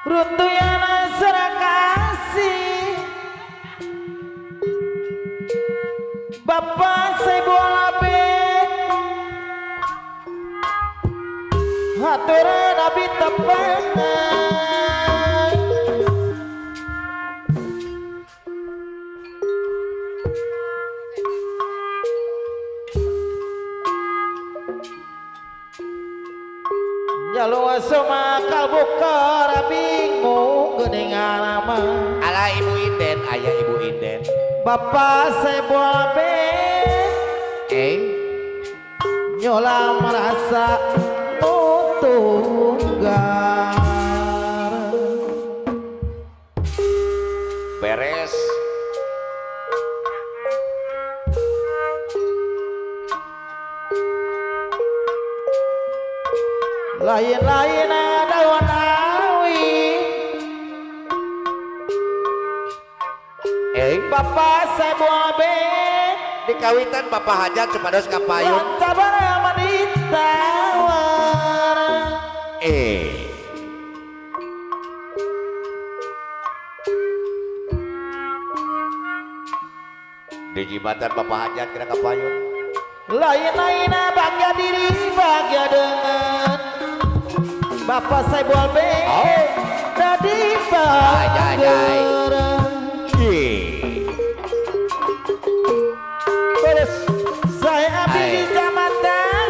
Runtuyana serakasih Bapak Saibul Abid haturan abi tepangan Jalur soma kalbu bingung geuningan mah. Ala Ibu Inden, aya Ibu Inden. Bapak Saibul Abid nyola merasa tunggal beres. Lain-lain daun awi Bapak Saibul Abid Dikawitan Bapak Hajat supados kapayun. Lancar ditawar Di jibatan Bapak Hajat kira kapayun. Lain-lain bahagia diri bahagia dengan Bapak Saibul Abid dadi bahagia. Terus saya abdi di jabatan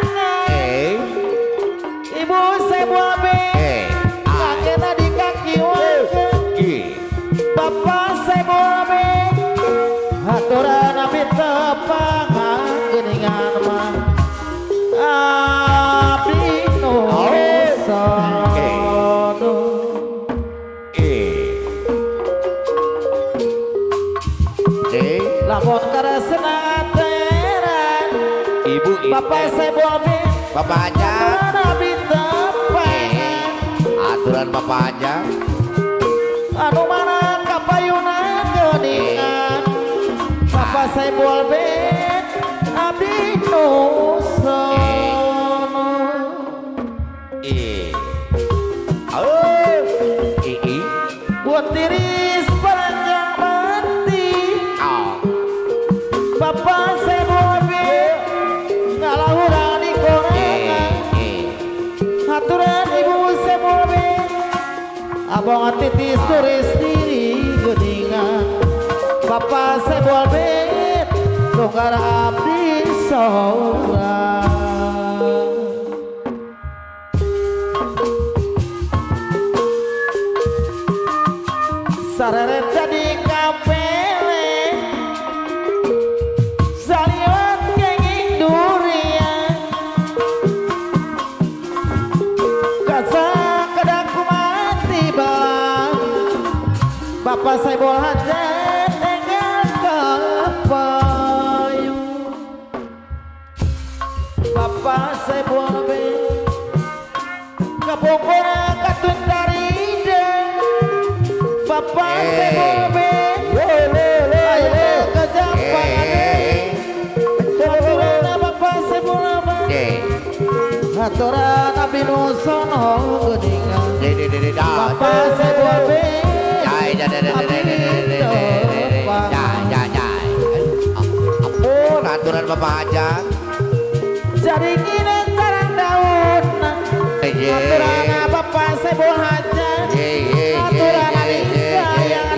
Ibu Saibul Abid kakena di kaki warga Bapak Saibul Abid haturan abdi tepangan geuningan mah abdi nu sono lamun karesna teran Ibu Bapak Saibul Abid Bapak Hajat haturan abdi tepangan aturan Bapak Hajat anu mana kapayunan geuningan Bapak Saibul Abid abdi nu sono buat tiris panjang mati Bapak Saibul Abid ngalahurang di korangan haturan Ibu Saibul Abid abong titis turis diri geuningan Bapak Saibul Abid tunggar abdi sorang sareret jadi kapele saliwat kenging durian kasa kedaku mati bang Bapak Saibul Hajat enggal kapayun Bapak Saibul Abid kapungkur katun taride Bapak Saibul Abid ayo kejapan aturan Bapak Saibul Abid aturan abdi nu sono geuningan Bapak Saibul Abid Ampun aturan Bapak Hajat jaringinan sarang daun aturan Bapak Saibul Hajat aturan abdi sayang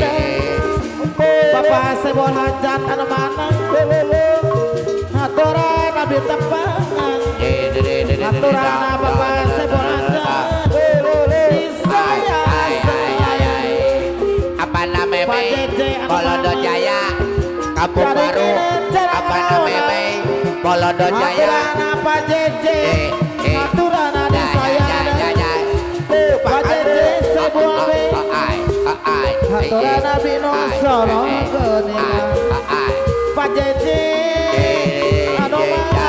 Bapak Saibul Hajat anu mana aturan abdi tepangan aturan Bapak Saibul Hajat disayang apa namanya Polodo Jaya Kampung Baru apa namanya Polodo Jaya aturan Pak Jeje aturan abdi sayang Pak Jeje Saibul Abid aturan abdi nu sono geuningan Pak Jeje anu mana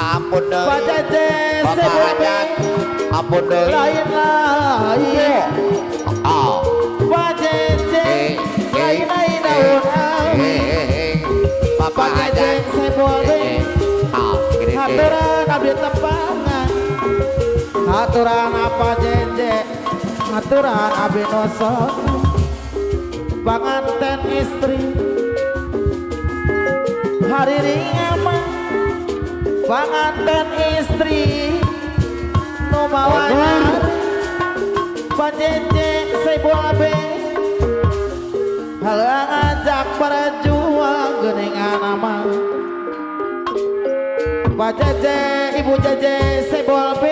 ampun deui Pak Jeje Bapak Saibul Hajat Abid ampun deui lain-lain Pak Jeje lain-lain daun awi Bapak Pak Jeje Hajat Saibul Sebol B. Ah, gede. Aturan abdi tepangan. Aturan apa jeje. Aturan abdi nosok. Panganten istri. Hari ini panganten istri. Nu mawa Pak Jeje Sebol B. Halang ngajak berjuang geuningan nama Pak Jeje, Ibu Jeje, Sebol B.